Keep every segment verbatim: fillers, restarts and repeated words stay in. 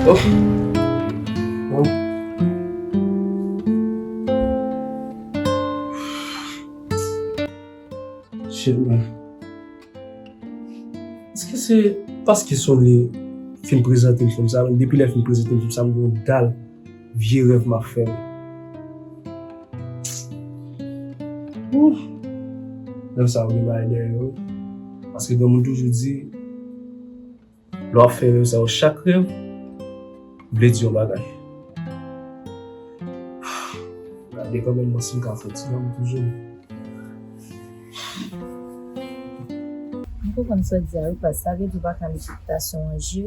Ok. Bon. Shit, man. Èske se paske Sonny fin prezante m fim sa, menm depi lè fin prezante m fim sa, m gen yon dal vye rèv m ap fè. Ouh! Rèv sa yo gen bagay dèyè yo, wi. Paske gen moun toujou di, lè w ap fè rèv sa yo, chak rèv vle di yon bagay. Gade kanmenm mwen si m ka fè ti dòmi toujou. M konprann sa w di a wi, pas sa vle di w pa ka met repitasyon an je,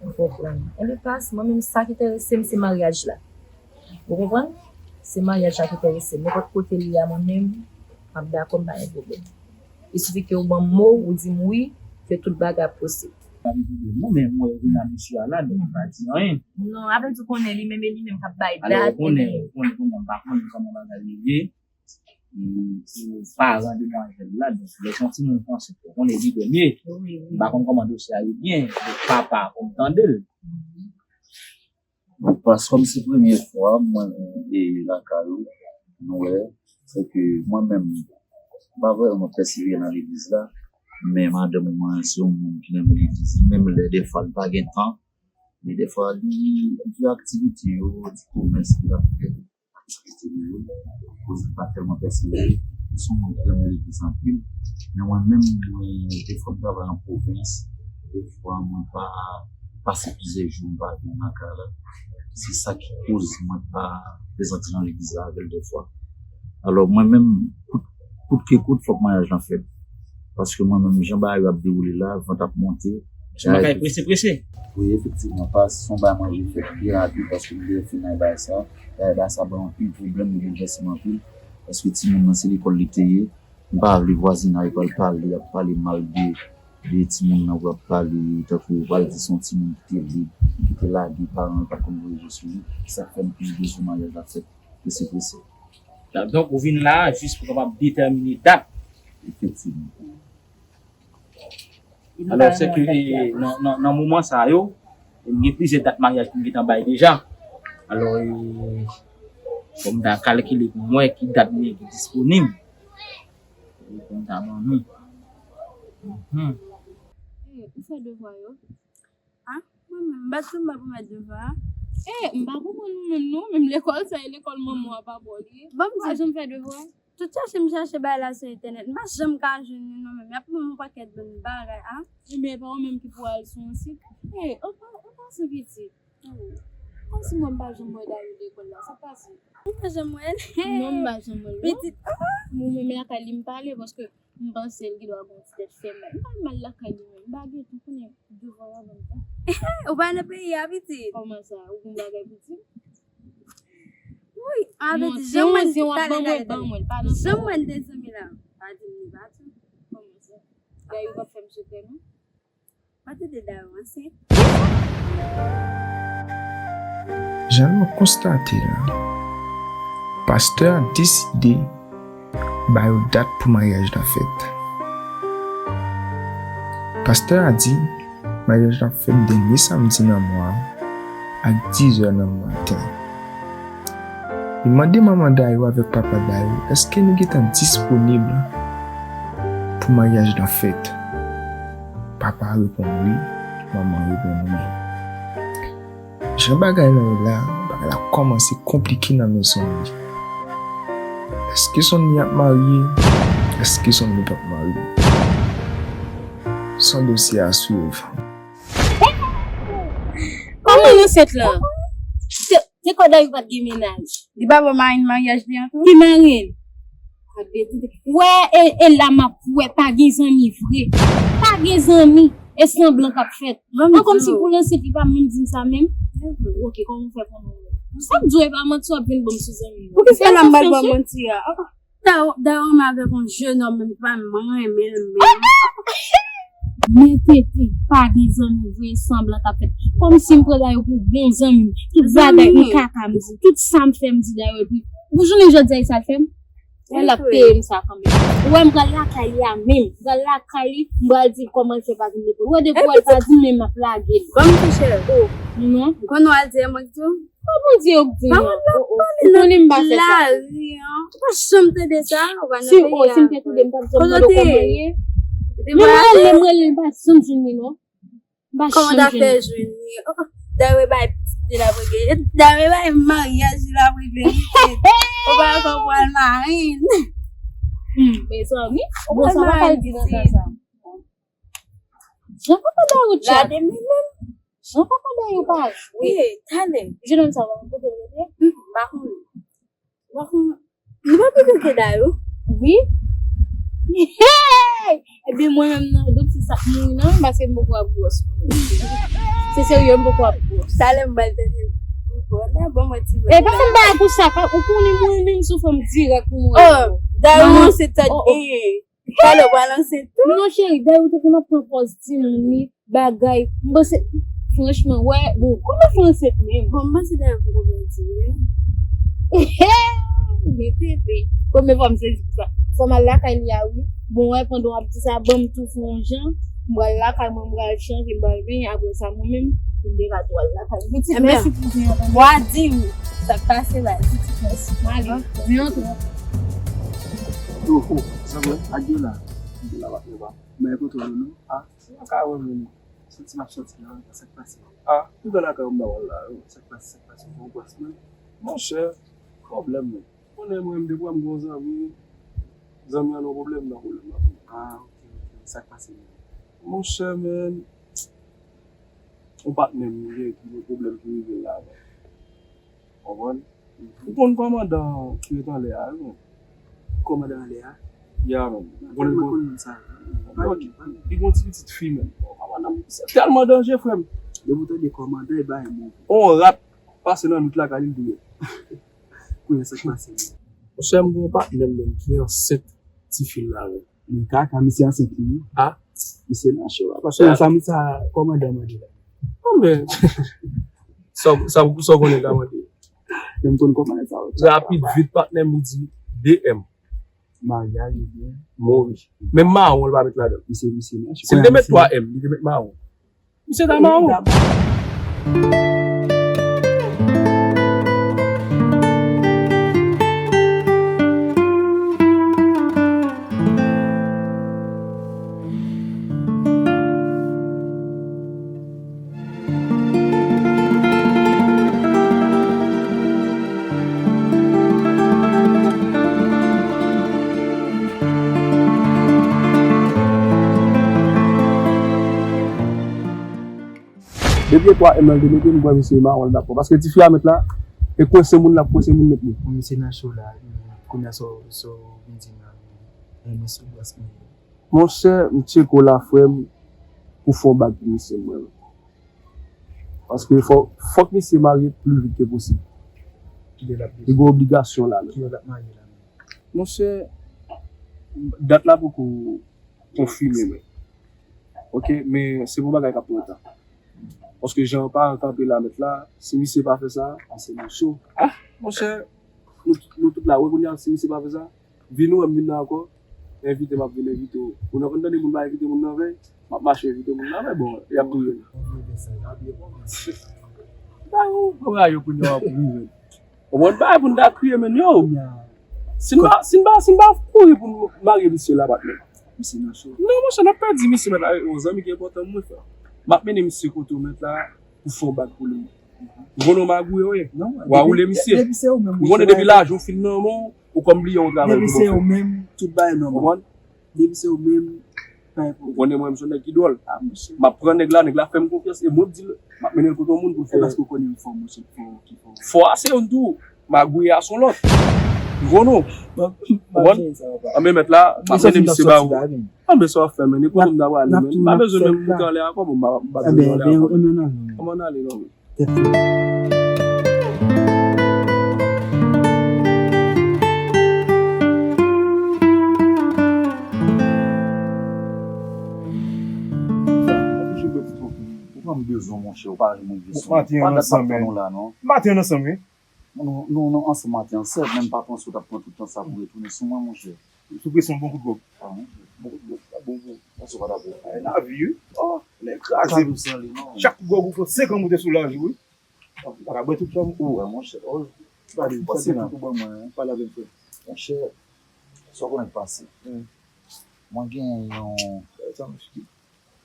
m konprann. Enben pas, mwen menm sa k enterese m se maryaj la. Ou konprann? Se maryaj la k enterese m. Nenpòt kote l ye a mwen menm, m ap dakò, m pa gen pwoblèm. Il suffit ke w ban m mo, ou di m wi, ke tout bagay ap posib. Pa gen pwoblèm non, men mwen vin a mesye a la, donk m pa di anyen. Non, avèk di w konnen li menm e li menm k ap bay dat. Alò, ou konnen, ou konnen, konnen, m pa konnen kòman bagay yo ye. E, e paran demwazèl la, donk, lè se yon timoun fransè, ou konnen li premye. Wi, wi. M pa konn kòman dosye a ye byen, donk papa a fò m tande l. Paske kòm se premye fwa mwen e lakay ou, nou wè, se ke mwen menm, m pa vrèman pèsevere nan legliz la, men madanm mwen se yon moun ki renmen legliz, li menm lè defwa li pa gen tan, men defwa li, li aktivite yo, ti komès li ap fè, aktivite li yo, koz li pa tèlman pèsevere, li se yon moun ki renmen legliz anpil, men mwen menm, mwen, defwa m travay an pwovens, defwa mwen pa pase plizyè jou m pa vin nan kay la. Se sa ki koz mwen pa prezante nan legliz la avè l defwa. Alò, mwen menm, kout, kout ke kout, fòk maryaj lan fèt. Paske mwen menm, jan bagay yo ap dewoule la, vant ap monte. Se bagay prese, prese. Wi, efektivman, pa se yon bagay mwen vle fè pi rapid, paske m gen fè nan bagay sa. Bagay sa ban anpil pwoblèm, li boulvèse m anpil. Paske timoun nan, se lekòl li te ye. M pa vle vwazinay pral pale, y ap pale mal de, de timoun nan, w ap pale tankou yo pral di se yon timoun ki te lib, ki te lage, paran yo pa t konn voye je sou li. Se sa k fè m plis bezwen maryaj la fèt prese, prese. Donk, ou vin la a jis pou kapab detèmine dat. Efektivman. Alò, se ke, e, nan, nan, nan moman sa yo, m gen plizyè dat maryaj pou m gentan bay deja. Alò, e, fò m ta kalkile pou m wè ki dat m gen ki disponib. E pou m ta ban nou. Mhm. E, ou fè devwa yo? A, mwen menm, m pa t janm ba pou mèt devwa a. E, m pa konprann ou menm non, menm lekòl sa e lekòl manman w a pa ba w li. Ban m di. Ou pa janm fè devwa? Tout chache m chache bagay la sou entènèt, m pa janm ka jwenn li non menm. Y ap ban m yon pakèt bann bagay a. Ebyen, e pa ou menm ki pou al sou yon sit? E, an pa, an pasan pitit. Kòmsi mwen m pa janm wè Dayou lekòl la, sa k pase? Ou pa janm wè l? Non, m pa janm wè l non. Pitit, ah! Mwen menm lakay li m pale, paske m panse l gen dwa gen yon ti tèt fè mal. M pa mal lakay li menm, m pa gen tan konnen devwa yo avan m tan. Ou pa nan peyi a, pitit? Kòman sa? Ou gen bagay pou di m? Wi, a, pitit, janm wè n pale, pale, pale. Janm wè n de zanmi la. Pa di m li pa tou. Kòman sa? Dayou p ap fè m sekrè non. Pa tande Dayou ansent. Jan nou konstate a, pastè a deside ba yo dat pou maryaj la fèt. Pastè a di maryaj la ap fèt dènye samdi nan mwa a ak dizè nan maten. Li mande manman Dayou avèk papa Dayou èske nou gentan disponib pou maryaj lan fèt. Papa a reponn wi, manman reponn wi. Jan bagay lan ye la, bagay la kòmanse konplike nan men Sonny. Èske Sonny ap marye? Èske Sonny p ap marye? Se yon dosye a swiv. Kòman ansent lan? Se, se kòday ou pa t gen mennaj. Li pa ba w marenn maryaj li an tou? Ki marenn? Wè, e, e la m ap wè, pa gen zanmi vre. Pa gen zanmi, e sanblan k ap fèt. An kòmsi pou l ansent, li pa menm di m sa menm. Ok, kòman w fè konnen w wè? Sa m di w, e pa manti w ap vin ban m sou zanmi w. Poukisa la m pral ba w manti a? Da, da w renmen avèk yon jennonm menm ki pa menm renmen l menm. Men tete, pa gen zanmi vre, sanblan k ap fèt. Kòmsi m pran Dayou pou bon zanmi m. Tout bagay m kaka m di, tout sa m fè m di Dayou, epi pou jounen jodi a, e sa l fè m? Wè l ap peye m sa kanmenm. Ou wè m pral lakay li a menm. M pral lakay li, m pral di l kòman l fè pa vin depo l. Ou wè depi w wè l pa di m menm m ap lage l. Ban m touche l. Oh, non. Konn w al di m tou? Pa Bondye yo k di m nan. Oh, oh. Ou konnen m pa fè sa. Lari an. Ou pa janm tande sa? Ou pa nan peyi a. Si, oh, si m te tande, m t ap janm mande w kòman l ye. Men m rele, m rele, m pa janm jwenn li non. M pa janm jwenn li. Kòman w ta fè jwenn li? Oh, dayè bay pitit li la pou gen. Dayè bay maryaj li la pou gen. Ou pa konprann marin. Hmm, mezanmi. Bon, sa pa pral di nan sa sa. Jan papa Dayou chat. Jan papa Dayou pa jwe. Wi, talè. Jenòm sa w pa konn kote l rete? M pa konnen. M pa konnen. Li pa pi gwo ke Dayou? Wi. Hey! Ebyen mwen menm nan, donk se sa k mouri nan, paske m poko ap gwòs mwen menm. Se serye, m poko ap gwòs. Talè m pral tande. Bon, la, bon, mwen ti. E pa fè m bagay pou sa, ou konnen mwen menm sou fanm dirèk pou mwen. Oh, Dayou se tèt genyen. Talè w pral ansent tou? Non, cheri, dayè ou te konn ap pran pòz timoun li, bagay. M panse, franchman, wè, bon, kòman fè ansent menm? Bon, m panse dayè poko pèdi, wi. Mete pe. Premye fwa m sezi pou sa. Fò m al lakay li a, wi. Bon, wè, pandan w ap di sa, ban m tou fè yon jan. M pral lakay mwen, m pral chanje, m pral benyen. Apre sa, mwen menm, m te ka tou al lakay li. Pitit, mèsi pou zen an. Wa di m sa k pase la. Pitit, mèsi. M ale. Zen an tou. Oh, oh, zanmi, ak yo la. Yo la, yo la. Mwen kontwòl ou non. Ah, se pa ka wè mwen. Soti m ap soti la, sa k pase? Ah, tout an lakay ou m pa wè l la, yo. Sa k pase, sa k pase? Bon, gwòs mwen. Monchè, pwoblèm mwen. Konnen mwen, m te pran m gon zanmi. Zanmi an nan pwoblèm, nan pwoblèm la. Ah, ok, ok. Sa k pase menm? Monchè, men, yon patnè m gen ki gen pwoblèm ki rive l la, men. Konprann? Ou konn kòmandan ki ret anlè a, wi. Kòmandan anlè a? Ya, men. Ou konn, ou konn moun sa. Li gon ti pitit fi, men. Kòmandan, se tèlman danje, frè m. Depi w tande kòmandan, e bagay move. On rat pase nan nwit la, ka li l touye. Kounye a sa k pase. Monchè, m gon patnè m menm ki ansent tifi l la menm. Men kaka, misye ansent li wi. Ah, misye nan cho a. Paske sa, sa kòmandan mande la. Anben, sa, sa, sa w konnen ta mande. Men m konn kòmandan sa. Rapid, vit, patnè m, li di de M. Maryaj oubyen mori. Menm mawon, li pa met ladan. Misye, misye nan cho. Si l te met twa M, li te met mawon. Misye ta mawon. Depi e twa M nan l te mete, m kwè misye mawon l t ap pran. Paske tifi a met la, e kwense moun l ap kwense moun met li. Bon, misye nan cho la, kounye a sa w, sa w vin di m la, Ernest, ou bòs mwen. Monchè, m tcheke w la, frè m, pou fè yon bag pou misye, mwen. Paske fò, fòk misye marye pli vit ke posib. Kilè l ap... Li gen obligasyon la, men. Kilè l ap marye la, men? Monchè, dat la poko konfime, men. Ok, men se yon bagay k ap pran tan. Paske jan paran kanpe la, mèt la, si misye pa fè sa, misye nan cho. Ah, monchè, nou, nou tout la, wè kounye a, si misye pa fè sa, vin ou wè m vin la ankò, envite m ap vin envite w. Ou nan konn tande moun pa envite moun nan vèy, m ap mache envite moun nan vèy, bon, y ap touye m. Ba ou, ba yo kounye a w ap rive. Ou konn bagay pou n ta kriye, men yo. Si n pa, si n pa, si n pa kouri pou n marye misye la, patnè. Misye nan cho. Non, monchè, n ap pèdi misye, mèt la, yon zanmi ki enpòtan mwen, frè. M ap mennen misye kote w, mèt la, pou fè yon bag pou li. Ou konnen w magouye w ye. Wa woule misye. Ou konnen depi lajan w fin nan men w, ou kòm bliye yon travay ou te fè. Depi se ou menm, tout bagay nòmal. Depi se ou menm, pa gen pwoblèm. Ou konnen mwen, m se yon nèg ki dwòl. M ap pran nèg la, nèg la fè m konfyans, e mwen k di l, m ap mennen l kote yon moun pou l fè. E paske ou konnen m fò, monchè, m fò, ki fò. Fò a se youn tou, magouye a se yon lòt. Ou konnen w. Ou konprann? Anben mèt la, m ap mennen misye ba ou. Anben sa w ap fè, men, nenpòt moun ta prale, men. M pa bezwen menm moute anlè a ankò, bon, m pa, m pa bezwen anlè a ankò. Anben ann ale non. Ann ale non. Ou pa m bezwen, monchè, ou pa renmen vye son. Maten an ansanm, wi. Nou, nou, nou ansanm maten an, sèl, men m pa panse w t ap pran tout tan sa pou retounen sou mwen, monchè. Sou presyon, bon kout gwòg. Ah, monchè, bon kout gwòg. Bon, bon, panse w pa t ap retounen. Ay, lavi, wi. Oh, nèg kraze. Chak kout gwòg ou fè senk an moute sou laj ou, wi. Ou pa ka bwè tout tan, ou. Wè, monchè. Oh, gade, panse tout ou ban mwen, hein. Pale avè m, frè. Monchè, sa w konnen k pase. Mwen gen yon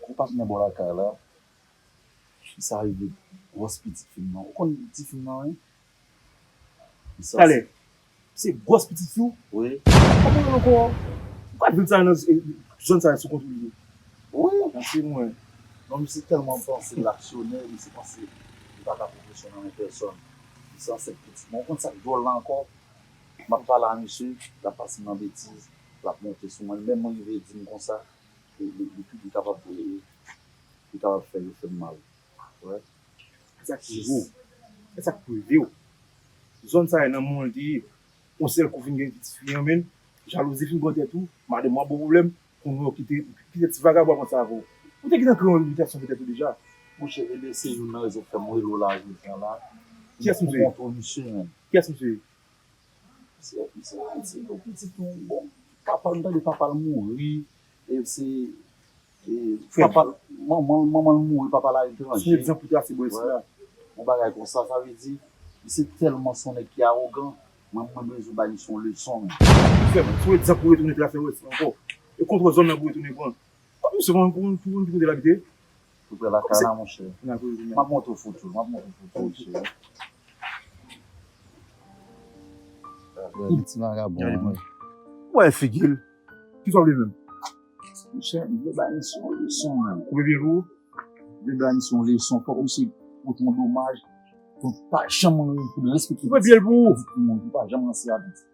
gwo patnè bò lakay la. Sa rive gwòs pitit fi m nan. Ou konn ti fi m nan, wi? Talè, se gwòs pitit fi w? Wi. Kòman l ankò? Ou ka di l sa nan zòn sa sou kont ou li ye? Wi. Pase mwen. Non, misye tèlman panse l aksyonè, misye panse li pa ka pran presyon nan men pèsòn. Misye ansent pitit mwen. Ou konn sa k dwòl la ankò? M ap pale a misye, l ap pase m nan betiz, l ap monte sou mwen. Menm mwen rive di m konsa, li, li, li, li kapab, li, li kapab fè yo fè m mal. Wè. E sa k rive w? E sa k rive w? Zòn sa a nan mwen li te ye. Yon sèl kou fin gen pitit fi an, men jalouzi fin pran tèt ou, madanm ou ap ba w pwoblèm, kounye a w kite, kite ti vagabon ap sa avè w. Ou te gentan kreye yon repitasyon petèt ou deja. Monchè, ebyen se youn nan rezon k fè m rele w la jodi a la. Kiyès misye ye? Pou kontwòl misye menm. Kiyès misye ye? Se, se, se yon pitit nou, bon, papa l, m tande papa l mouri, e se, e, papa l, manman, manman l mouri, papa l aletranje. Se yon egzanp pou trase bò isi la. Yon bagay konsa, sa vle di, misye tèlman se yon nèg ki awogan, mwen, mwen bezwen bay misye yon leson, men. Frè m, se yon egzanp pou retounen trase bò isi ankò. E kontwòl zòn nan pou retounen pran. Kòm misye konn, konn, konn ki kote l abite. Tou prè lakay la, monchè. M ap montre w foto, m ap montre w foto, monchè. Ti vagabon, wi. Ou wè figi l? Kisa w vle menm? Monchè, m vle bay misye yon leson, menm. Koupe pye pou ou? M vle bay misye yon leson. Fòk misye pote yon domaj. Pou l pa janm, pou l respekte pitit moun, pou l pa janm ranse a pitit.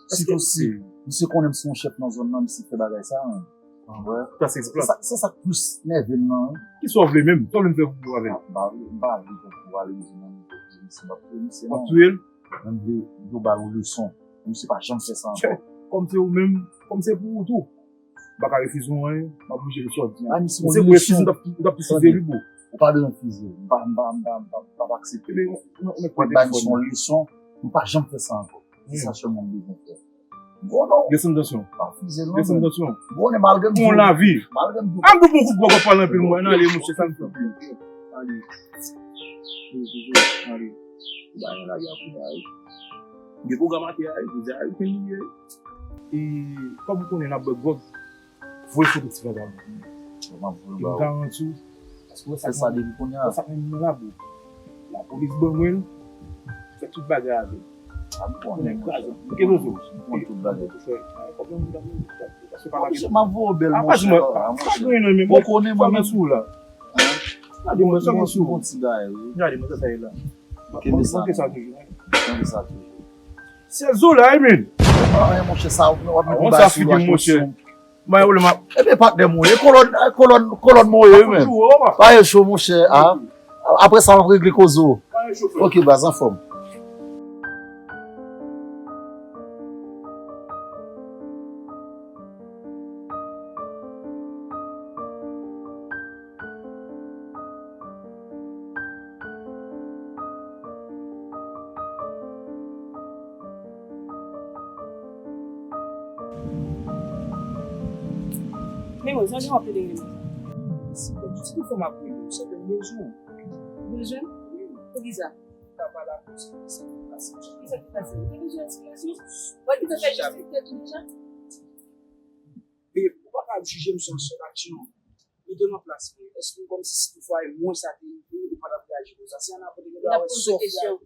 Sitou si misye konnen m se yon chèf nan zòn nan, misye fè bagay sa a menm. Wè. Se sa, se sa k plis nève m nan, wi. Kisa w vle menm? Sa w vle m fè pou ou avè l? M pa vle, m pa vle pou ou ale misye nan nivo misye, m ap touye misye non. W ap touye l? Mwen m vle yo ba l yon leson. Misye pa janm fè sa ankò. Kòm se ou menm, kòm se pou ou tou. M pa ka refize w anyen, m ap oblije fè sa w di a. Misye pou refize, m t ap, m t ap tou fize li, bro. Ou pa bezwen fize. M pa, m pa, m pa, m pa, m p ap aksepte. Mwen bay misye yon leson, m pa janm fè sa ankò. Se sa sèlman m bezwen fè. Bon, non. Desann tansyon. Pa fize l, non. Desann tansyon. Bon, malgre m di w. Bon lavi. Malgre m di w. An gwo bon kout bò k ap pale anpil, mwen. Ale, monchè, sa m fè. Ale. Ale. Ou ba yon lari a pou bay. Gen pwogram atè a, jodi a, weekend li ye. E, kòm ou konnen n ap bwè gwòg, voye foto ti vagabon. M ap voye ba ou. E m garanti w, paske w wè sa k menm nan labo. Lapolis ban mwen l, fè tout bagay avè l. A, m konnen, monchè. Ke zozo. M konn tout bagay. Monchè, m ap voye w bèl, monchè. Ou konnen mwen menm. Gade mwen, sa mwen sou. Bon ti bagay, wi. Gade mwen, sa sa ye la. Kenbe sa. Kenbe sa toujou. Se zo la, wi, men. Anyen, monchè, sa w ap met yon bagay sou lwa konsyans. Mwen, ou le map. Ebyen, patnè m ou ye. Kolòn, kolòn, kolòn mwen ou ye, wi, men. Pa ye cho, monchè, a. Apre sa, m ap regle koze w. Pa ye cho, frè. Ok, baz, anfòm. Men mwen, sa jan w ap plede rele mwen sa? Si, bon, tout fòm ap rele w, se ke m bezwen w. Bezwen? Wi. Poukisa? Ou ka pale avè w, se ki sa ki pase. Kisa ki pase? Ou te bezwen eksplitasyon? Ou wè ki te fè jistis tèt ou deja? E ou pa ka ap jije m sou yon sèl aksyon. Mete w nan plas mwen. Èske w kòmsi si toutfwa e mwen sa te rive, ou pa t ap reyaji konsa? Si annapre te gen dwa wè sa w fè.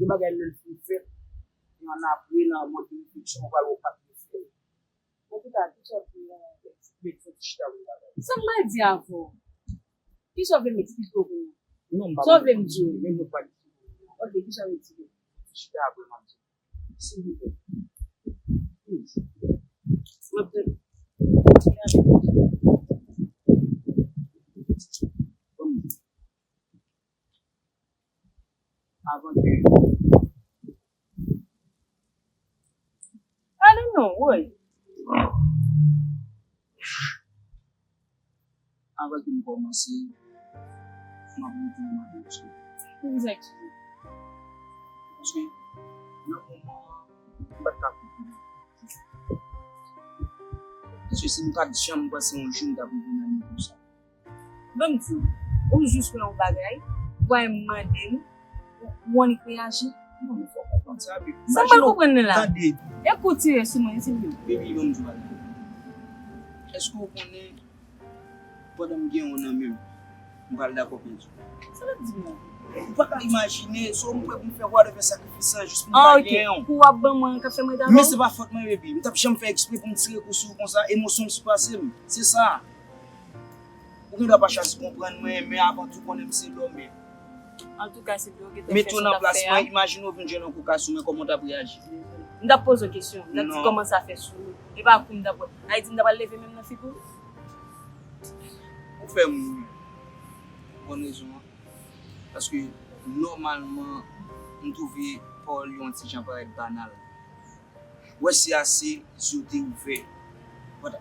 Gen bagay lè l fin fèt, e annapre nan mòd de refleksyon ou pral wè w pa t dwe fè l. Antouka, kisa w ap di la? Met fò ti chita pou n pale. Sa m pral di avè w? Kisa w vle m eksplike w kounye a? Non, m pa bezwen. Sa w vle m di w? Men mwen pral di w. Ok, kisa w vle m di w? Ti chita apre m ap di w. Silvouplè. Please. M ap tann. Avan ke I don't know, woy. Avan ke m kòmanse, m ap retounen mande w eskize. Ou bezwen eskize? Paske nan moman an, m pa t ka konprann. Paske si m pa t janm panse yon jou m t ap rive nan nivo sa. Ban m di w, ou jis wè yon bagay, ou al mande m, ou annik reyaji. Non, men fò w konprann sa, baby. Sa m pral konprann li la. Tande. E kou tire sou mwen, di m yo. Baby, ban m di w bagay. Èske w konnen, pandan m gen yon nan men m, m pral dakò pèdi w? Sa w ap di m la? Ou pa ka imajine, so m prè pou m fè whatever sakrifis sa, jis pou m ka gen yon. Ah, ok. Kou w ap ban mwen an k ap fè mwen dakò? Men se pa fòt mwen, baby. M t ap janm fè eksprè pou m tire kou sou ou konsa, emosyon m sipase m. Se sa. Ou gendwa pa chwazi konprann mwen, men avan tou konnen m se lòm. Antouka, se pou yo gentan fè sa w t ap fè a. Mete w nan plas mwen, imajine w vin jwenn yon koka sou mwen, kòman w t ap reyaji? M t ap poze w kesyon, m t ap di kòman sa fè sou ou. E pa kou m t ap wè. Sa vle di m ta pral leve men m nan figi w? Ou fè m ri. Ou konn rezon an. Paske, nòmalman, m twouve pawòl yo yon ti jan parèt banal. Wè si ase zye w te ouvè.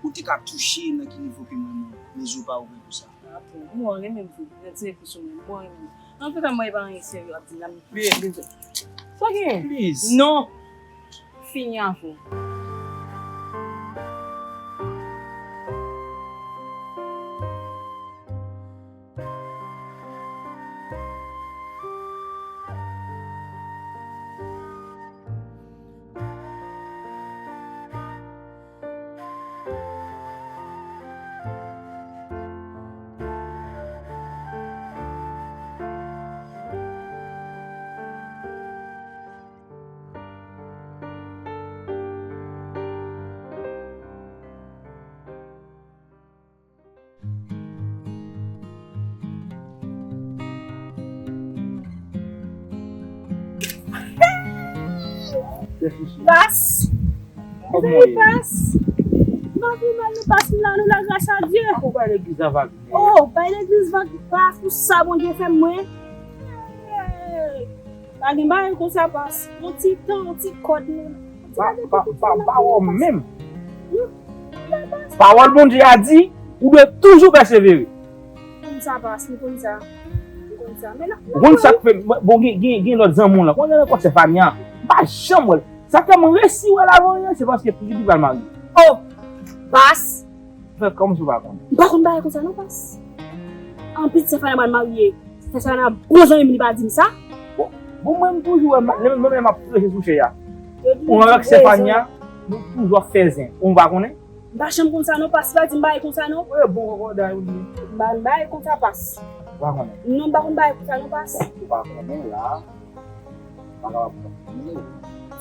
Ou te ka touche nan ki nivo ke mwen menm, men zye w pa ouvè pou sa. Ah bon, m wè w renmen m vre, nan tire kou sou mwen, m wè w renmen m. Antouka, m wè e pa anyen serye w ap di m la, m bezwen. Sa gen? Please. Non. Fini avè w. Bas. Kòman w ye? Bas. M pa pi mal non Bas, m la, nou la, gras a Dye. Ou bay legliz la vag. Oh, bay legliz vag, pa pou sa Bondye fè m mwen. Pa gen bagay konsa, Bas. Yon ti tan, yon ti kòd, non. Pa, pa, pa, pa wè w menm. Pawòl Bondye a di, ou dwe toujou pèsevere. M konn sa, Bas, m konn sa. M konn sa. Men la, ou konn sa k fè, bon, gen, gen, gen lòt zanmi w lan. Konnen nan kò Stefania, m pa janm wè l. Sa k fè m resi wè l avan anyen, se paske Filipi pral marye. Oh! Bas! Fè kòmsi w pa konnen. M pa konn bagay konsa non, Bas. Anpil Stefania pral marye. Stefania bon zanmi m, li pa di m sa. Bon, bon, mwen, m toujou wè, mwen menm m ap preche sou chè a. Ou menm avèk Stefania, nou toujou ap fè zen. Ou pa konnen? M pa janm konn sa non, Bas, pa di m bagay konsa non. Wi, bon kòkòday ou ye. M pa konn bagay konsa, Bas. Ou pa konnen? Non, m pa konn bagay konsa non, Bas. Ou pa konnen la. Pa kapab konprann.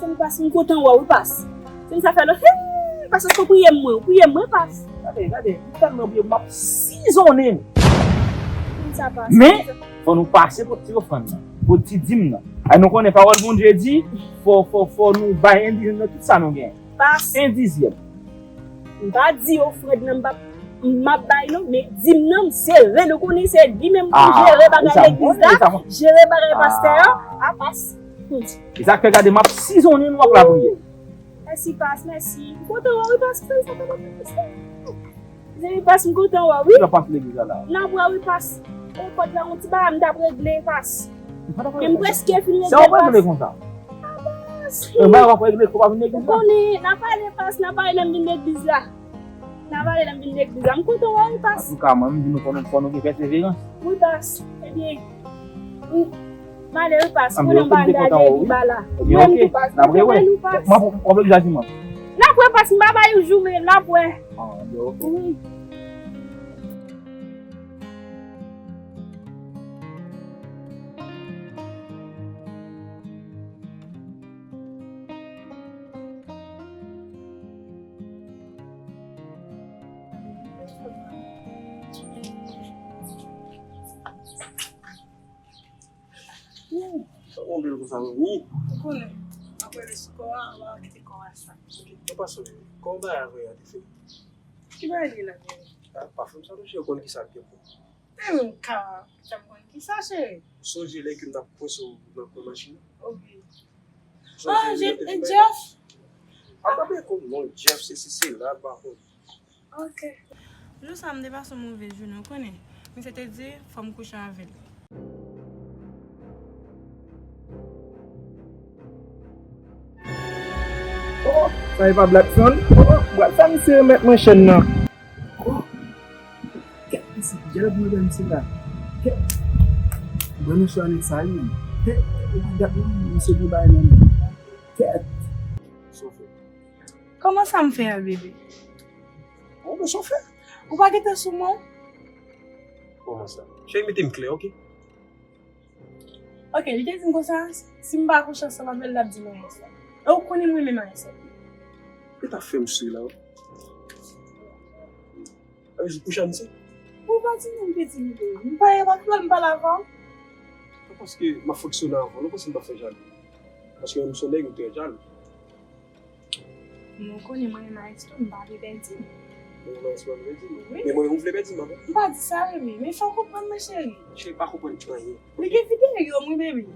Se m Bas, m kontan wè w wi Bas. Se m sa fè lò, hey, Bas, èske w priye m mwen, ou priye m mwen Bas. Gade, gade, m tèlman priye, m ap sizonnen nou. Konn sa Bas. Men, fò nou pase pot ti ofrann nan, pot ti dim nan. Ay, nou konnen pawòl Bondye di, fò, fò, fò nou bay en dizyèm nan tout sa nou genyen. Bas. En dizyèm. M pa di ofrann nan m p ap, m ap bay non, men dim nan m sere, nou konnen se li menm pou jere bagay legliz la, jere bagay pastè a, a Bas. E sa k fè gade m ap sizonnen nou ap lapriyè. Mèsi Bas, mèsi. M kontan wè w wi Bas, mèsi Bas, m kontan wè w wi. N ap wè wi Bas. E kòd la yon ti bagay m t ap regle Bas. Men m prèske fin regle Bas. Sa w ap regle konsa? Bas. Yon bagay w ap regle, kòb ap vin legliz la? Ou konnen, n a pale Bas, n a pale lè m vin legliz la. N a pale lè m vin legliz la. M kontan wè w wi Bas. Antouka, mwen, m di nou fò nou, fò nou gen pèseverans. Wi Bas. Ebyen, m ale wi Bas. Konnen m pa angaje epi ba la. Ebyen, oke. N ap rewè. M ap, m ap legliz la dimanch. N ap wè Bas, m pa bay ou jou, men n ap wè. Ah, ebyen, oke. Wi. Sa konbyen konsa, manmi? Ou konnen, apre li sou kò a, ou pa kite kò a sa. Ou pa sonje, kòman bagay avè a te fini? Ki bagay li la, menm? Ah, pa fè m sa touche, ou konn ki sa l gen pou. Men ou ka fè m konn ki sa, cheri. Ou sonje lè ke m t ap pwen sou nan kwen machin nan? Oh, wi. Ah, Jeff. A, pa bliye konn non Jeff, se, se, se la, pa konn. Ok. Jou sa, m te pase yon move jounen, ou konnen. Misye te di, fò m kouche avè l. Sa e pa Black Sun? Oh, oh, bwat sa misye remèt mwen chèn nan. Oh, kèt, misye, gèlè pou mwen misye la. Kèt. Mwen mesye anèk sa wi. Kèt, ou pa dat non, misye gen bagay nan men. Kèt. Sa w fè? Kòman sa m fè a, bebe? Bon, men sa w fè? Ou pa gentan sou mwen? Kòman sa? Cheri, mete m klè, oke? Ok, li te di m konsa, si m pa kouche ansanm avè l, l ap di m ayès la. E ou konnen m renmen ayès la. Ou ta fè m souri la, wi. Anvi kouche a misye? Ou pa di non, m te di li. M pa, m pa pale avè w. Se paske m ap fonksyone avè w, non, paske m pa fè jalou. Paske menm si w nèg, ou trè jalou. Men w konnen mwen menm ayès tou, m pa vle pèdi m. Mwen menm ayès pa vle pèdi m. Wi. Men mwen, ou vle pèdi m, anfen. M pa di sa, bebe. Men fò w konprann mwen, cheri. Cheri, pa konprann anyen. Li gen videyo m, wi, bebe.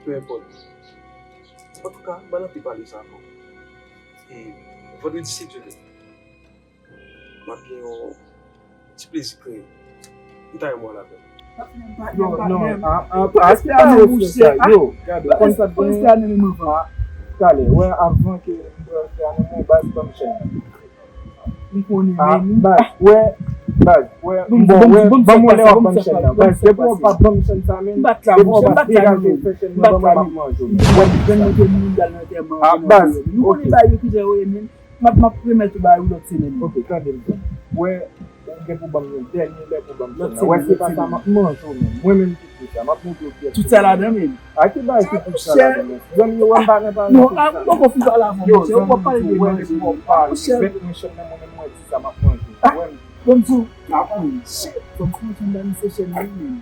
Peu importe. Antouka, m pa nan pi pale sa ankò. E vandredi, si Dye vle, m ap gen yon ti plezi kreye. M ta renmen w al avè m. Non, non, a, a, a, se pa nou frè sa, yo, gade, ou konn sa k genyen. A, talè, wè, avan ke m pral fè anonm mwen, baz, ban m chèn nan. M konnen, men nou. Baz, wè, baz, wè, m bon, wè, ban m yon lè w ap ban m chèn nan. Baz, depi w pa ban m chèn sa, men, depi w pa degaje fè chèn nan ban mwen, m ap manje w. Wè, m konnen bagay yo ki jan yo ye, men. M ap, m ap remèt ou bagay ou lòt semèn. Ok, tande m byen. Wè, ou gen pou ban m yon dènye lè pou ban m chèn nan. Wè, se pa sa, m ap manje w menm. Mwen menm ki di sa, m ap montre w pyès. Tout sa ladan menm. A ki bagay ki tout sa ladan menm? Zanmi yo, wè m pa gen pale tout sa. Non, a, ou poko fin pale avan, monchè. Ou poko pale de manje. Yo, zanmi yo, wè, depi w pale, monchè, mèt mwen chèn nan, mwen menm mwen di sa, m ap manje w. Wè m. Bon, m di w, a, monchè, fò m fè yon ti bagay, se chèn nan menm.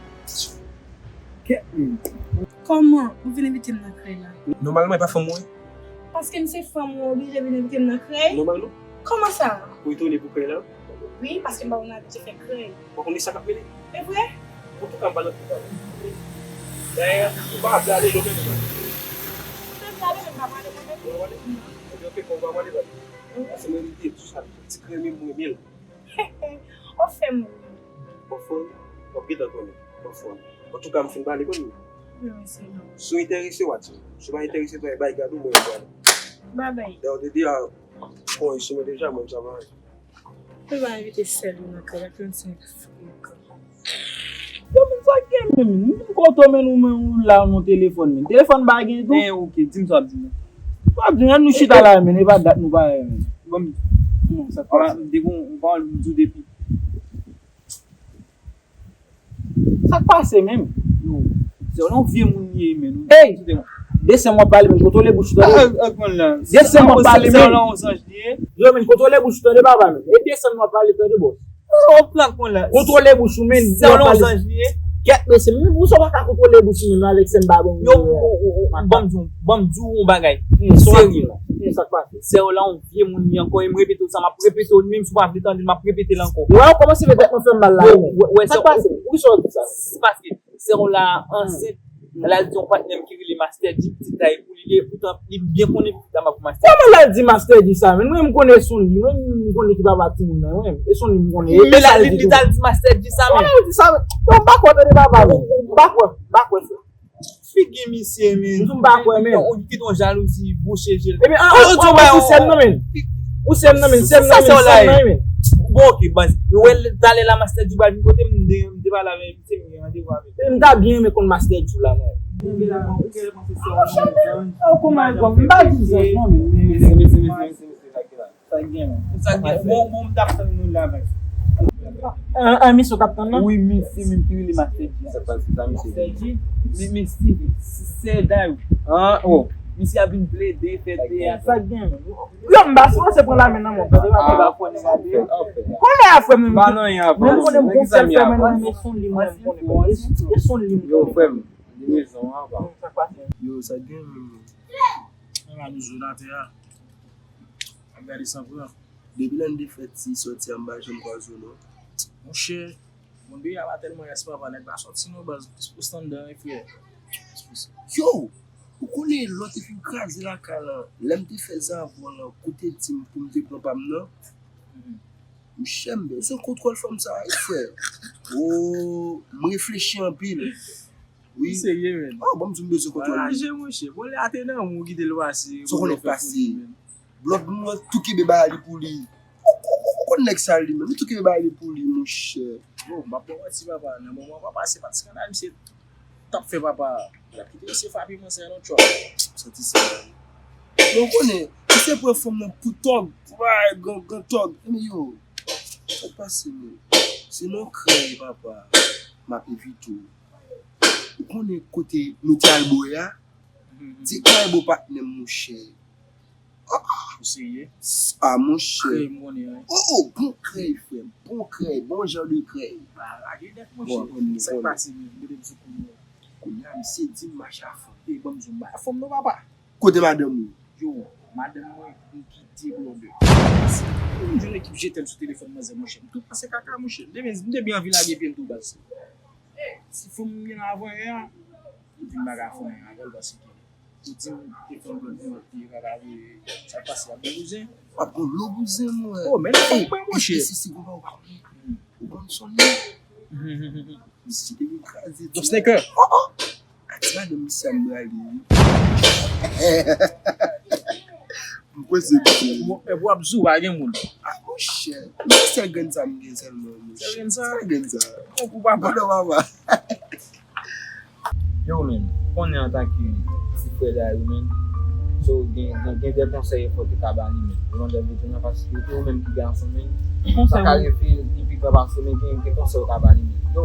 Kèt menm. Kòman ou vin envite m nan kay la? Nòmalman, e pa fanm ou ye? Paske m se fanm ou, ou oblije vin envite m nan krèy? Nòmalman. Kòman sa? Ou etone pou krèy la? Wi, paske m pa konn abitye fè krèy. Ou pa konn sa k ap mennen? E vre? Antouka, m pa nan tout bagay. Dayè, ou pa prale, non, men. Ou pa prale, men m pa prale mwen menm. Ou pa prale? Non. Ebyen, oke, kòm ou pa prale, prale. Paske mwen, m te di sa, ti krèy, men mwen, men. Ou fè m ri. Ou fè m ri? W ap gentan konnen. Ou fè m ri. Antouka, m fin pale kounye a. Non, se non. Si w enterese, w a di m. Si w pa enterese, tou, bay gad ou, mwen, mwen prale. Babay. Dayè, w te di a, konye sou mwen deja, mwen, sa va. Ou va envite sèl ou nan kay la, trannsenk frè. Yo, men sa k gen menm? M vin kote w, men ou, men ou la nan telefòn, men. Telefòn pa gen tou? Eh, oke, di m sa w ap di m. Sa w ap di m, nou chita la, men, e pa dat nou parèy, men. Bon, non, sa k pase? Depi yon pawòl m di w depi. Sa k pase menm? Yo, se yon vye moun li ye, men. Hey! De sèm w ap pale, men, kontwole bouch ou, tande? Ah, ah, konn la. De sèm w ap pale, men. Yo, men, kontwole bouch ou, tande, papa, men. E de sèm w ap pale, tande, bòs. Ou pran konn la. Kontwole bouch ou, men. Se yon zanj li ye. Kèt, mesye, men pou sa w pa ka kontwole bouch ou, men, Alex, m pa bon. Yo, ban m di w, ban m di w yon bagay. Serye. Sa k pase? Sè w la, yon vye moun li ankò, e m repete w sa, m ap repete w li, menm si w pa vle tande l, m ap repete l ankò. Wè, w kòmanse fè tèt mwen fè m mal la, men. Sa k pase? Poukisa w di sa? Se paske sè w la ansent, l al di yon patnè m ki rele Master G, pitit la e pou li li ye, poutan li byen konnen pitit la mwen pou Master G. Kòman l al di Master G sa, men? Mwen, m konnen e sou li, mwen, m konnen ki papa timoun nan, mwen, e sou li m konnen. E men la, li, li t al di Master G sa, men. Kòman l di sa, men? Yo, m pa kwè, tande papa, men. M pa kwè, m pa kwè, frè. Figi misye, men. M di w m pa kwè, men. Ou kite yon jalouzi bouche je l. Ebyen, an, ou, ou, ou sè m nan, men. Ou sè m nan, men. Sè m nan, men. Bon, oke, baz. Ou wè, talè la, Master G pral vin kote m, m te, m te pale avè misye, m gen randevou avè l. M ta byen renmen konn Master G la, mwen. Ou pa di zanj, non, men. Mesi, mesi, mesi, mesi, mesi, sa k gen la. Sa k gen? Sa k gen? Bon, bon, m t ap tann nou la, baz. An, an, misye w t ap tann nan? Wi, misye menm ki rele Master G. Sa k pase sa, misye? Master G, men, men Steve, sè Dayou. An, oh. Misye ap vin plede, fè teyat. Sa k gen? Yo, m pa sipoze pran lamen nan men w, tande, pa fè, pa fè, pa fè. Konnen a frè m, pa nan anyen avan. Mwen konnen m gon sèl frè mwen, men se yon li mwen konnen. Se yon li mwen konnen. Yo, frè m, li rezon an, pa. Sa k pase? Yo, sa k gen menm? Mwen pa nou zo nan tè a. Ap gade san pran. Depi lè n te fèt ti sòti a, m pa janm kwaze w non. Monchè, moun peyi a pa tèlman rès papa, nèg pa sòti non baz, plis pou standan wi frè. Yo, ou konnen lè w te fin kraze lakay lan, lè m te fè zavwa lan, kote di m pou m te pran pa m nan? Monchè, m bezwen kontwòl fanm sa wi frè. Oh, m reflechi anpil. Wi. Ou serye, men? Oh, bon, m di w m bezwen kontwòl li. Raje, monchè. Bon, lè a te nan moun ki te l pase. Sa w konnen k pase? Blòd moun nan tou kenbe bagay li pou li. Ou, ou, ou, ou konn nèg sa li menm, li tou kenbe bagay li pou li, monchè. Bon, m ap ba w manti, papa. Nan moman papa, se pa ti skandal misye t ap fè papa. L ap kite misye frape manzè nan trap. M santi sa. Men ou konnen, misye pran fanm nan pou tòg, pou bagay gran, gran tòg. Men yo, sa k pase, men? Se nan krèy, papa, m ap evite w. Ou konnen kote nou te al bwè a? Se krèy bon patnè m, monchè. Ou serye? Ah, monchè. Krèy m konnen an. Oh, oh, bon krèy, frè m. Bon krèy, bon jan de krèy. Pa lage nèt, monchè. Sa k pase menm? Mete m sou kou nou. Kounye a, misye di m mache a fanm. E, ban m di w, m pa fanm non, papa. Kote madanm ou? Yo, madanm mwen, m kite blòdè. M jwenn ekip je t'aime sou telefòn manzè, monchè. M tou panse kaka, monchè. M te, m te byen anvi lage pye m tou, baz. Ti fanm m gen la avan yè a, m di m pa ka fè anyen avè l paske ou di m te fanm blòd mwen, te pa ka voye sa k pase ap gen bouzen. W ap gen lo bouzen, mwen. Oh, men li fanm mwen, monchè. Si, si, si, ou pa, ou pa, ou konn son non. Misye te vin kraze ti. Don Sneaker. Oh, oh. A ti madanm misye a m prale, wi. M prese misye. Bon, e w ap di w pa gen moun. Ah, monchè. Men se sèl grenn sa m gen sèlman, monchè. Sèl grenn sa? Sèl grenn sa. Bon, pou papa. Bon, non, papa. Yo, men, konnen antanke ti frè Dayou, men, so, gen, gen, gen de konsèy fò te ka ba li, men. Ou konprann sa m vle di w la, paske se ou menm ki gason, men. Ou pa ka reve li pi gran pase w, men gen, gen konsèy ou ka ba li, men. Yo,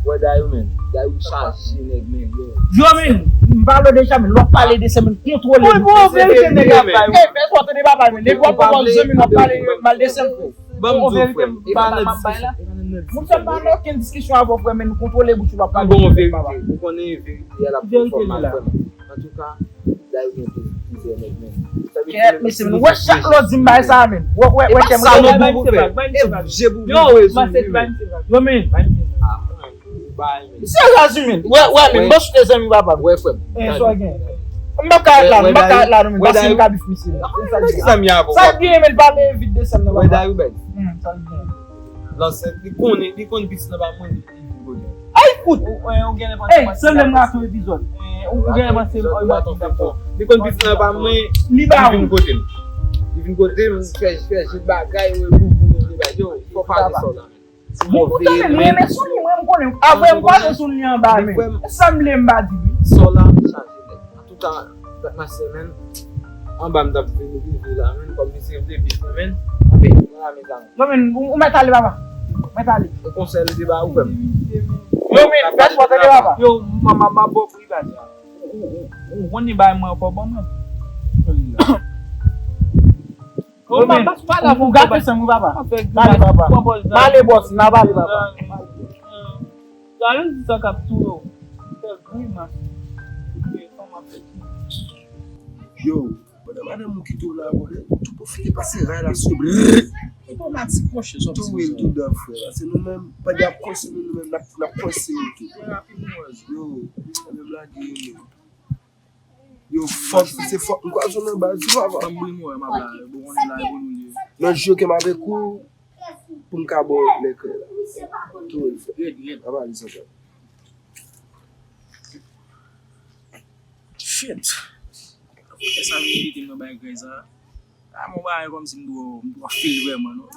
wè Dayou, men. Dayou chaje nèg, men, yo. Yo, men, m pale w deja, men, lè w ap pale de sè, men, kontwole. Bon, bon, verite nèg ap bay. Ey, fè swa tande papa, men. Depi w ap pale de sè, men, w ap pale mal de sè, men. Ban m di w, frè m, e pa nan diskisyon, e pa nan diskisyon. Mwen pa nan okenn diskisyon avè w, frè m, men kontwole bouch ou, w ap pale. Bon, verite, ou konnen verite a l ap fè fò mal, frè m. Antouka, Dayou gen tou plizyè nèg, men. Kèt, mesye, men, wè chak lè w di m bagay sa a, men. Wè, wè, wè, kè m sa, non, bon, frè. E je boubou, yo, men. Ou bay, men. Misye razi, men. Wè, wè, men, bon, sou te zanmi papa. Wè, frè m. E, sa w gen. M p ap ka ret la, non, m p ap ka ret la, non, men, paske m ka bif misye. Sa k gen, men, l pa vle vide sèm nan, papa. Wè, Dayou bèl. Hmm, sa l gen. Lansèt, li konnen, li konn piti nan pa mwen, li, li vin kote m. Ay, fout! Ou, ou, ou genlè panse. Ey, sanble m rate yon epizòd. Ou, ou genlè panse m, ou, ou rate yon epizòd. Li konn piti nan pa mwen, li vin kote m. Li vin kote m, fè, fè jèt bagay, wè, pou, pou nou, yo, fò pale sa w la. Bon, poutan, men, m renmen Sony, mwen, m konnen. Apre, m kwaze Sony anba, men. Sanble m pa di, wi. Sa w la, chaje nèt. Antouka, dat masè, men, anba m t ap vin rive la, men, kòm misye vle bif mwen, men, anben, mwen la, mezanmi. Non, men, ou, ou mèt ale, papa. Mèt ale. E konsèy li te ba ou, frè m. Yo, men, fè swa tande, papa. Yo, m, m, m, m ap ba w privat la. Ou, ou, ou, ou konn li bay mwen ankò, ban mwen. Ou gate san mwen, papa. Pale, papa. Pale, bòs, n a pale, papa. Gade di sa k ap touye w. Fè grimas. Yo, pandan madanm ou kite w la, bòdè, tou pwofite pase ray la sou. Enpòmatik, monchè, sa w ap di. Tou wi, tou dan, frè. Paske nou menm, pandan y ap konsome, nou menm, n ap, n ap panse yo tou. Yo, nou menm lage yo menm. Yo, fòk, se fòk, m kwè se nan baz, yo, papa. Ban m bri mwen, m ap la, bon, konnen la, e pou nou ye. Nan jou ke m avèk ou, pou m ka ba w lè krè la. Tou, red, red. Papa, li santan. Shit. Apre sa, vin kite m nan bay krè sa. A, mon bagay kòmsi m dwe, m dwe fil vrèman, non.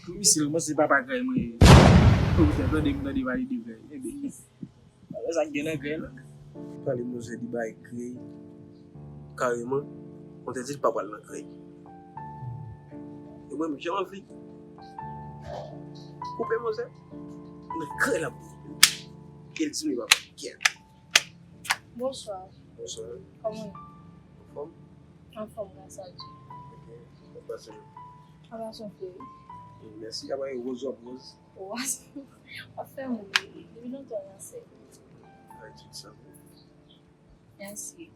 Pou misye, mwen se papa krè mwen ye. Ou tande m tande pale de krè. Enben. Alò, sa k gen nan krèy la? Pale manzè li bay krèy kareman, kontèdi li pa pral nan krèy. E mwen menm, jan m anvi koupe manzè nan krèy la pou li. Ke l di m li pa pral kèt. Bonswa. Bonswa. Kòman w ye? Anfòm? Anfòm, gras a Dye. Ok. Kòman w pase? An pase yon fle, wi. Mèsi, apa e woz w ap woz? Woz. W ap fè moun ri. Depi lontan w ansent. Ay, tout sa. Mèsi.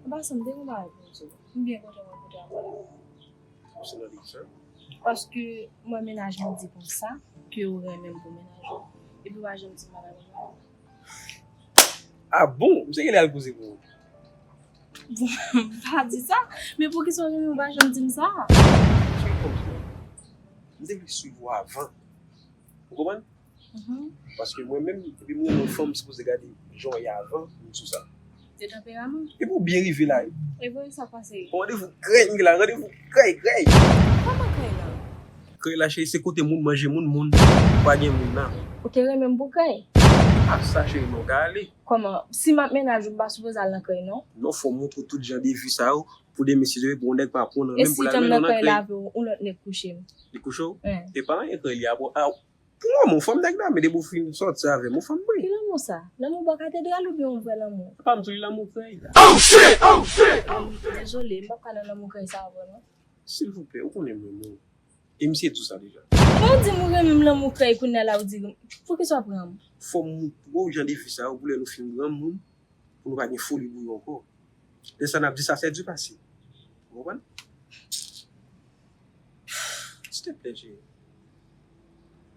An pasan, m te gen yon bagay pou m di w. M byen kontan mwen kontre avè w. Ou se nan lit sa? Paske mwen, mennaj mwen di konsa ke ou renmen m pou mennaj ou. Epi ou pa janm di m bagay sa. Ah bon? M se genlè al koze pou ou. Bon, m pa di sa. Men poukisa ou renmen ou pa janm di m sa? Swiv kòm sa. M te vle swiv ou avan. Ou konprann? Mhm. Paske mwen menm, depi m renmen yon fanm, m sipoze gade jan w ye avan, m di w sa. De tanperaman. Epi w byen rive la wi. E vre sa pase. Yon randevou krèy m gen la, randevou krèy, krèy. Kòman krèy la? Krèy la cheri, se kote moun manje moun, moun pa gen moun nan. Ou te renmen m pou krèy? A sa cheri, non, ka ale. Kòman? Si m ap mennaj ou, m pa sipoze al nan krèy non. Non, fò w montre w tout jan de vi sa yo, pou demen si Dye vle, pou yon nèg pa pran nan men m pou l al mennen w nan krèy. E si tann nan krèy la avè w, yon lòt nèg kouche m? Li kouche w? E pa anyen krèy li a, bon, a, pou moman, w fanm nèg la, men depi w fin sòti avè m, ou fanm mwen. Ki lanmou sa? Lanmou bò katedral oubyen yon vrè lanmou? Apa m tou li lanmou krèy? Oh shit! Oh shit! Dezole, m p ap ka nan lanmou krèy sa avè w non. Silvouplè, ou konnen m renmen w. E misye di w sa deja. Ou di m ou renmen m lanmou krèy, kounye a la ou di, poukisa w ap renmen m? Fò m montre w jan de fi sa yo, pou lè nou fin granmoun, pou nou pa gen foli pou yo ankò. Lè sa n ap di sa, c'est du passé. Ou konprann? Silteplè, cheri.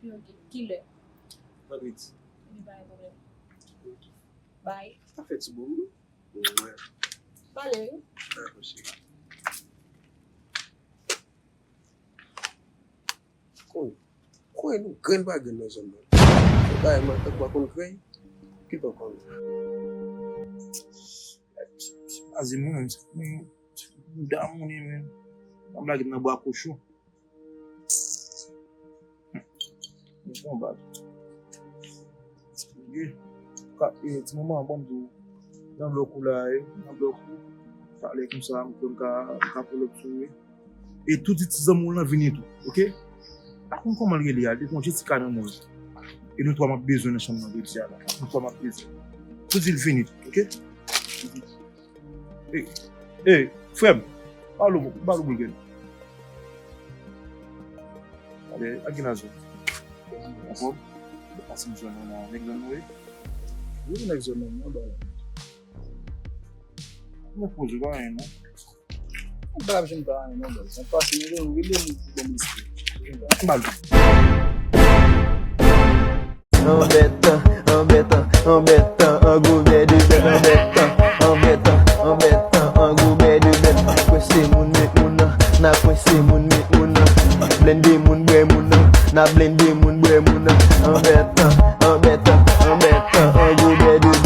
Ok, kilè? Vandredi. Ebyen, pa gen pwoblèm. Ok. Bye. Pa fè ti boum non. Mwen. Pale wi. Dakò, cheri. Kon, kwè nou grenn pa grenn nan zòn nan. Fè bagay mwen tankou pa konn krèy, ki pa konn. Aze mwen menm, se mwen, mouda moun ye menm. Pa m lage m nan bwa kochon. Mwen pran bal. Ye. Ka, e, ti manman, ban m di w. Nan blòk ou la, e, nan blòk ou. Talè konsa, m konn ka, m ka pull up sou ou. E tou di ti zanmi w lan vini tou, oke? Pa konn kòman l rele a, li gon Jessica nan non l. E nou twa m ap bezwen nan chanm nan jodi a la. Nou twa m ap bezwen. Tou di l vini, oke? Ey, ey, frè m, ba l, ba l boul grenn. Ale, al gen azò. Anfòm? Pase m jwenn ou nan nèg zòn nou ye? Wi, nèg zòn nou, mwen ba la. Mwen poze, pa anyen non. Mwen pa ap jwenn pa anyen non, baz. Mwen pase, mwen rele moun pou bon mesye. Ba l. Anbètan, anbètan, anbètan, an gwo bè de bèt. Anbètan, anbètan, anbètan, an gwo bè de bèt. N ap kwese moun met moun nan, n ap kwese moun met moun nan. Blende moun bwè moun nan, n ap blende moun bwè moun nan. Anbètan,